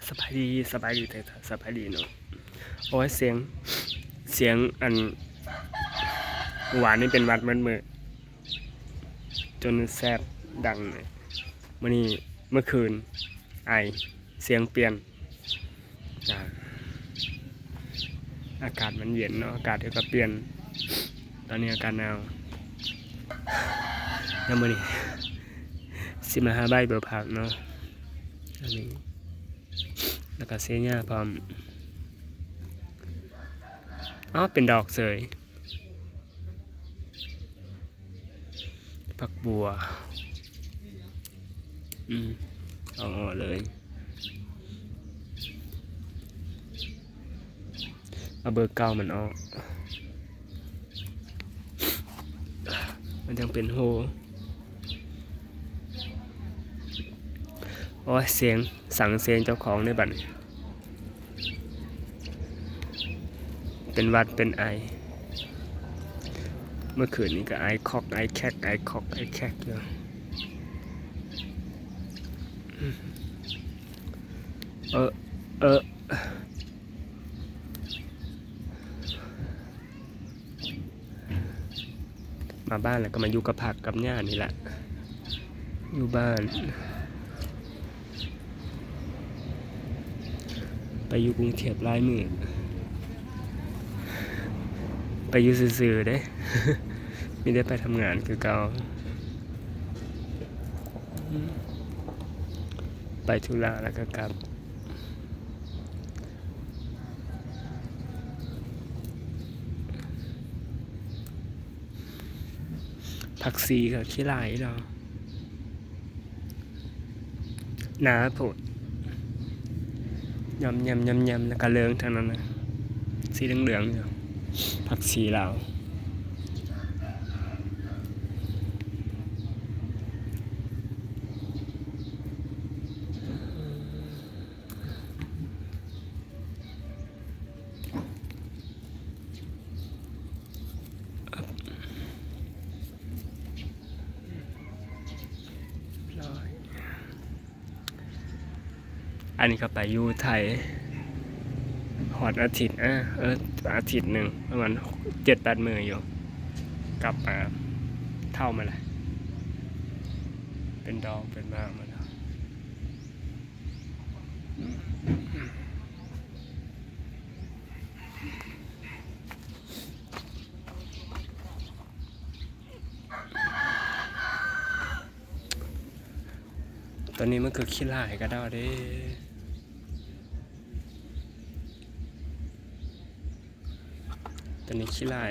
ສະບາຍດີ ສະບາຍດີແທ້ໆ ສະບາຍດີເນາະ. ໂອ້ຍ ສຽງ ສຽງອັນ ວານນີ້ເປັນຫວັດໝົດມື້ ຈົນແສບດັງ. ມື້ນີ້ ເມື່ອຄືນ ໄອ ສຽງປ່ຽນ ອາ ອາກາດມັນເຢັນເນາະ ອາກາດກໍປ່ຽນ. ຕອນນີ້ອາກາດໜາວ ແລ້ວມື້ນີ້ຊິມາຫາໃບເບີຜັກເນາະ ອັນນີ້ ແລ້ວກໍເສຍຫຍ້າພ້ອມ. ອ້າວ ເປັນດອກເສີຍ ຜັກບົວ. ອືມ ເອົາອອກເລີຍ ເອົາເບີເກົ່າມັນອອກ ມັນຈັ່ງເປັນໂຮ. ໂອ້ຍ ສຽງ ສັງສຽງເຈົ້າຂອງເດ້ບັດນີ້. ເປັນຫວັດເປັນໄອ ເມື່ອຄືນນີ້ກໍໄອຄອກໄອແຄກ ໄອຄອກໄອແຄກຢູ່. ເອີ ເອີ ມາບ້ານແລ້ວກໍມາຢູ່ກັບຜັກກັບຫຍ້ານີ້ແຫຼະ ຢູ່ບ້ານ. ໄປຢູ່ກຸງເທບຫຼາຍມື້ ໄປຢູ່ຊື່ໆເດ້ ມີແຕ່ໄປທຳງານຄືເກົ່າ ໄປທຸລະແລ້ວກໍກັບ. ຜັກຊີກໍຂີ້ຫຼາຍເນາະ ໜາໂພດ ຍຳໆໆໆ ແລ້ວກໍເຫຼືອງທັງນັ້ນນະ ສີເຫຼືອງໆຢູ່ ຜັກຊີລາວ. ອັນນີ້ກໍໄປຢູ່ໄທຮອດອາທິດ ເອີ ອາທິດໜຶ່ງ ປະມານເຈັດແປດມື້ຢູ່ ກັບມາເຖົ້າມາແລ້ວ ເປັນດອກເປັນໝາກມາແລ້ວ. ຕອນນີ້ມັນຄືຂີ້ຫຼາຍກະດອເດ້ ຕອນນີ້ຂີ້ຫຼາຍ.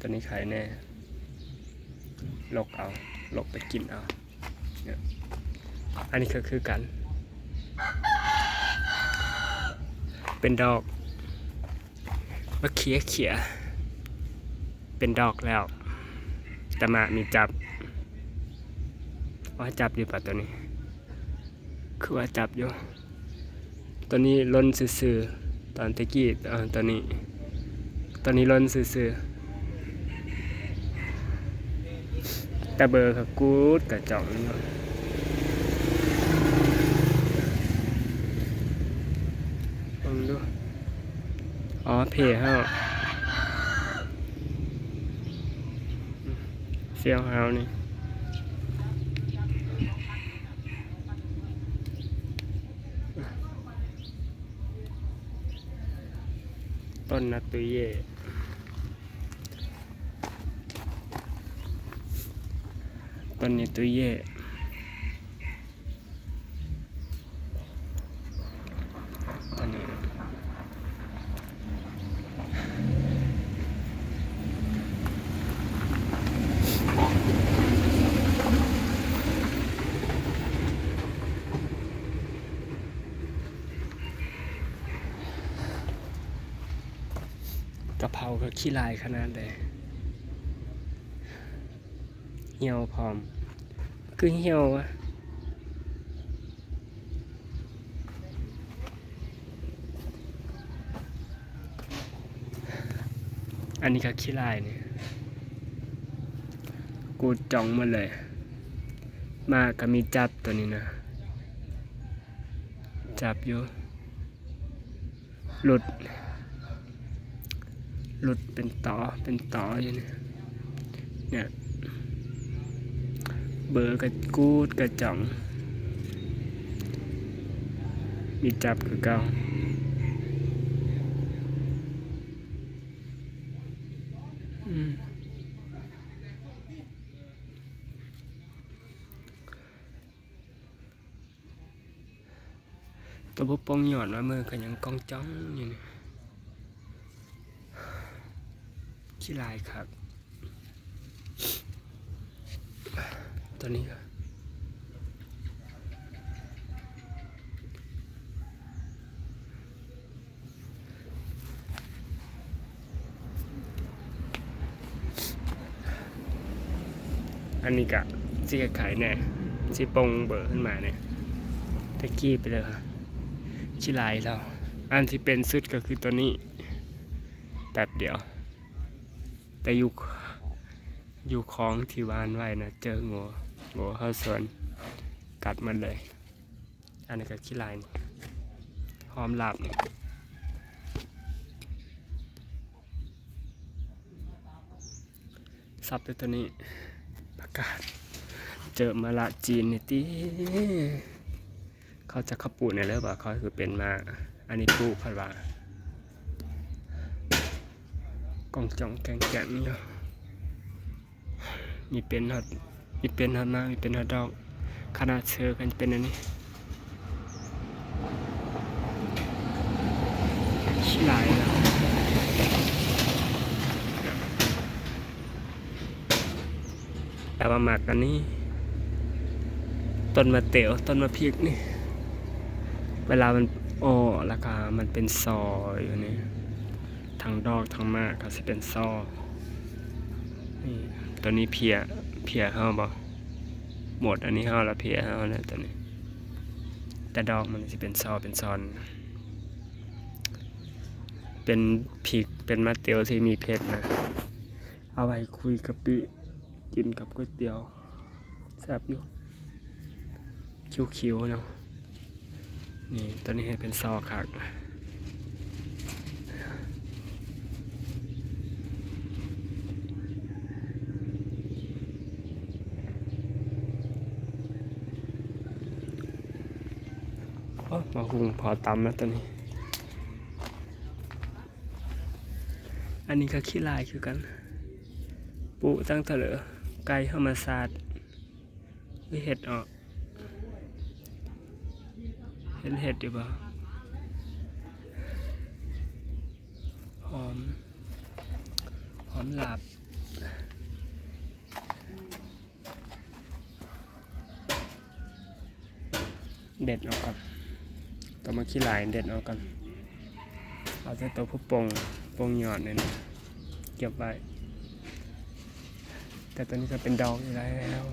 ຕົວນີ້ໄຄແນ່ ລົກເອົາ ລົກໄປກິນເອົາ. ອັນນີ້ກໍຄືກັນ ເປັນດອກບັກເຂຍ ເຂຍ ເປັນດອກແລ້ວ ແຕ່ໝາກມີຈັບ. ວ່າຈັບຢູ່ປະຕົວນີ້? ຄືວ່າຈັບຢູ່. ຕົວນີ້ຫຼົ່ນຊື່ໆ ຕອນແຕ່ກີ້ ເອີ ຕົວນີ້ ຕົວນີ້ຫຼົ່ນຊື່ໆ ແຕ່ເບີກະກູດກະຈອງຢູ່. ເບິ່ງດູ ອໍ ເພເຮົາ ສ່ຽວເຮົານີ້. ຕົ້ນນະຕຸເຢ ຕົ້ນນະຕຸເຢ ຕອນນີ້ ກະເພົາກໍຂີ້ຫຼາຍຂະໜາດໃດ ຫ່ຽວພ້ອມ ຄືຫ່ຽວວະ. ອັນນີ້ກໍຂີ້ຫຼາຍນີ້ ກູດຈ່ອງໝົດເລີຍ. ໝາກກໍມີຈັບຕົວນີ້ນະ ແ ດັບຢູ່ ຫຼຸດ ຫຼຸດເປັນຕໍເປັນຕໍຢູ່ນີ້ ເນຍ ເບີກະກູດກະຈ່ອງ ມີຈັບຄືເກົ່າ ອືມ. ຕົວຜູ້ປ່ອງຍອດມາເມີກະຍັງກ່ອງຈ້ອງຢູ່ນີ້ ຂີ້ລາຍຄັກ ຕົວນີ້ກະ ອັນນີ້ກະຊິຄ້າຍໆແນ່ ຊິປົ່ງເບີຂຶ້ນມາແນ່ ແຕ່ກີ້ໄປເລີຍ ຂີ້ລາຍແລ້ວ ອັນທີ່ເປັນສຸດກະຄືຕົວນີ້ ແປັບດຽວ ແຕ່ຢູ່ ຢູ່ຄອງທີ່ຫວ່ານໄວ້ນະ ເຈີງົວ ງົວເຂົ້າສວນ ກັດໝົດເລີຍ. ອັນນີ້ກະຂີ້ລາຍນີ້ ຫອມລາບນີ້ ສັບແຕ່ຕົວນີ້ ປາກາດ ເຈີມາລະຈີນນີ້ຕິ ເຂົາຈະເຂົ້າປູແນ່ເລີຍວ່າ ເຂົາຄືເປັນມາ ອັນນີ້ປູເພິ່ນວ່າ ກ່ອງຈ່ອງແກ່ງແກ່ງຢູ່. ມີເປັນຮອດ ມີເປັນຮອດໝາກ ມີເປັນຮອດດອກ ຂະໜາດເຊີກະຍັງເປັນອັນນີ້ ຫຼາຍນະ ແຕ່ວ່າໝາກອັນນີ້ ຕົ້ນມະເຕວ ຕົ້ນມະພິກນີ້ ເວລາມັນອອກ ແລ້ວກະມັນເປັນຊໍຢູ່ນີ້ ທັງດອກທັງໝາກກະຊິເປັນຊໍ ນີ້ ໂຕນີ້ເພຍ ເພຍເຮົາບໍ່ ໝົດອັນນີ້ເຮົາລະເພຍເຮົາແລ້ວໂຕນີ້ ແຕ່ດອກມັນຊິເປັນຊໍເປັນຊອນ ເປັນພິກ ເປັນມາເຕວທີ່ມີເຜັດນະ ເອົາໄວ້ຄຸຍກະປິ ກິນກັບກ໋ວຍຕຽວ ແຊບຢູ່ ຄິວໆເນາະ ນີ້ ໂຕນີ້ເຮັດເປັນຊໍຄັກ ໂອ້ ໝາກຫຸ່ງພໍຕຳແລ້ວໂຕນີ້ ອັນນີ້ກະຂີ້ລາຍຄືກັນ ປູຕັ້ງເທື່ອເລີ ໄກ່ທຳມະຊາດ ເຮັດອອກ ເຫັນເຫັດຢູ່ບໍ່ ຫອມ ຫອມລາບ ເດັດອອກກ່ອນ ໂຕມັນຂີ້ລາຍເດັດອອກກ່ອນ ເອົາແຕ່ໂຕຜູ້ປົ່ງ ປົ່ງຍອດນີ້ນະ ເກັບໄວ້ ແຕ່ໂຕນີ້ກະເປັນດອກຢູ່ແລ້ວ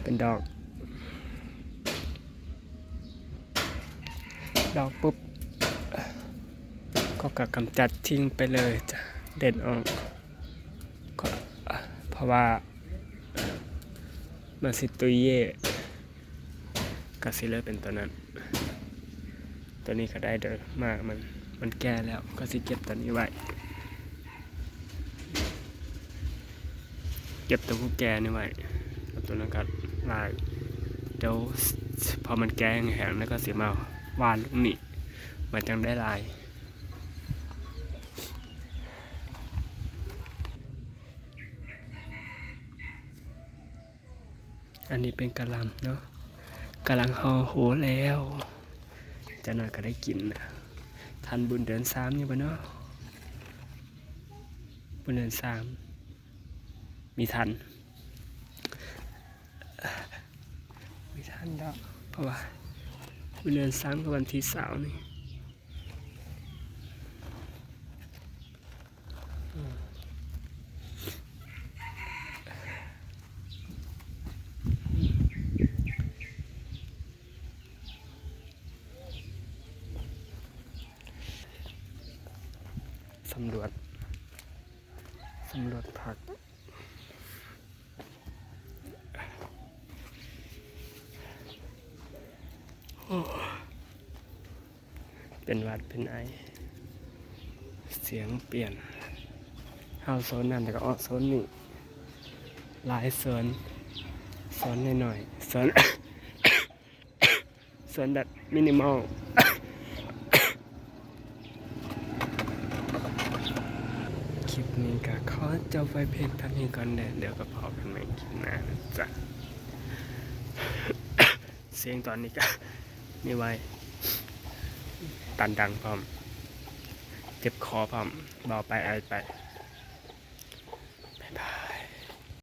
ເປັນດອກ ດອກປຸບ ເຂົາກະກຳຈັດຖິ້ມໄປເລີຍ ເດັດອອກ ເພາະວ່າມັນຊິຕຸຍເຢ ກະຊິເລີຍເປັນໂຕນັ້ນ ໂຕນີ້ກະໄດ້ເດີ ໝາກມັນ ມັນແກ່ແລ້ວ ກະຊິເກັບໂຕນີ້ໄວ້ ເກັບໂຕຜູ້ແກ່ນີ້ໄວ້ ເອົາໂຕນັ້ນກະລາຍ ດຽວພໍມັນແກ່ແຫ້ງໆ ແລ້ວກະຊິມາຫວ່ານລົງນີ້ ມັນຈັ່ງໄດ້ຫຼາຍ. ອັນນີ້ເປັນກະຫຼ່ຳເນາະ ກຳລັງຫໍ່ໂຮແລ້ວ ຈັກໜ້ອຍກະໄດ້ກິນ ທັນບຸນເດືອນສາມຢູ່ບໍ່ເນາະ ບຸນເດືອນສາມ ມີທັນ ມີທັນດອກ ເພາະວ່າບຸນເດືອນສາມກະວັນທີຊາວນີ້. ສຳຫຼວດ ສຳຫຼວດຜັກ. ໂ ເປັນຫວັດເປັນໄອ ສຽງປ່ຽນ ເຮົາໂຊນນັ້ນແລ້ວກໍອອກໂຊນນີ້ ຫຼາຍໂຊນ ໂຊນນ້ອຍໆ ໂຊນ ໂຊນແບບມິນິມອລ. ຄລິບນີ້ກໍຂໍຈົບໄວ້ພຽງເທົ່ານີ້ກ່ອນເດີ ດຽວກໍພໍ້ກັນໃໝ່ຄລິບໜ້ານະຈ໊ະ. ສຽງຕອນນີ້ກໍມີໄວ ຕັນດັງພ້ອມ ເຈັບຄໍພ້ອມ ເວົ້າໄປໄອໄປ.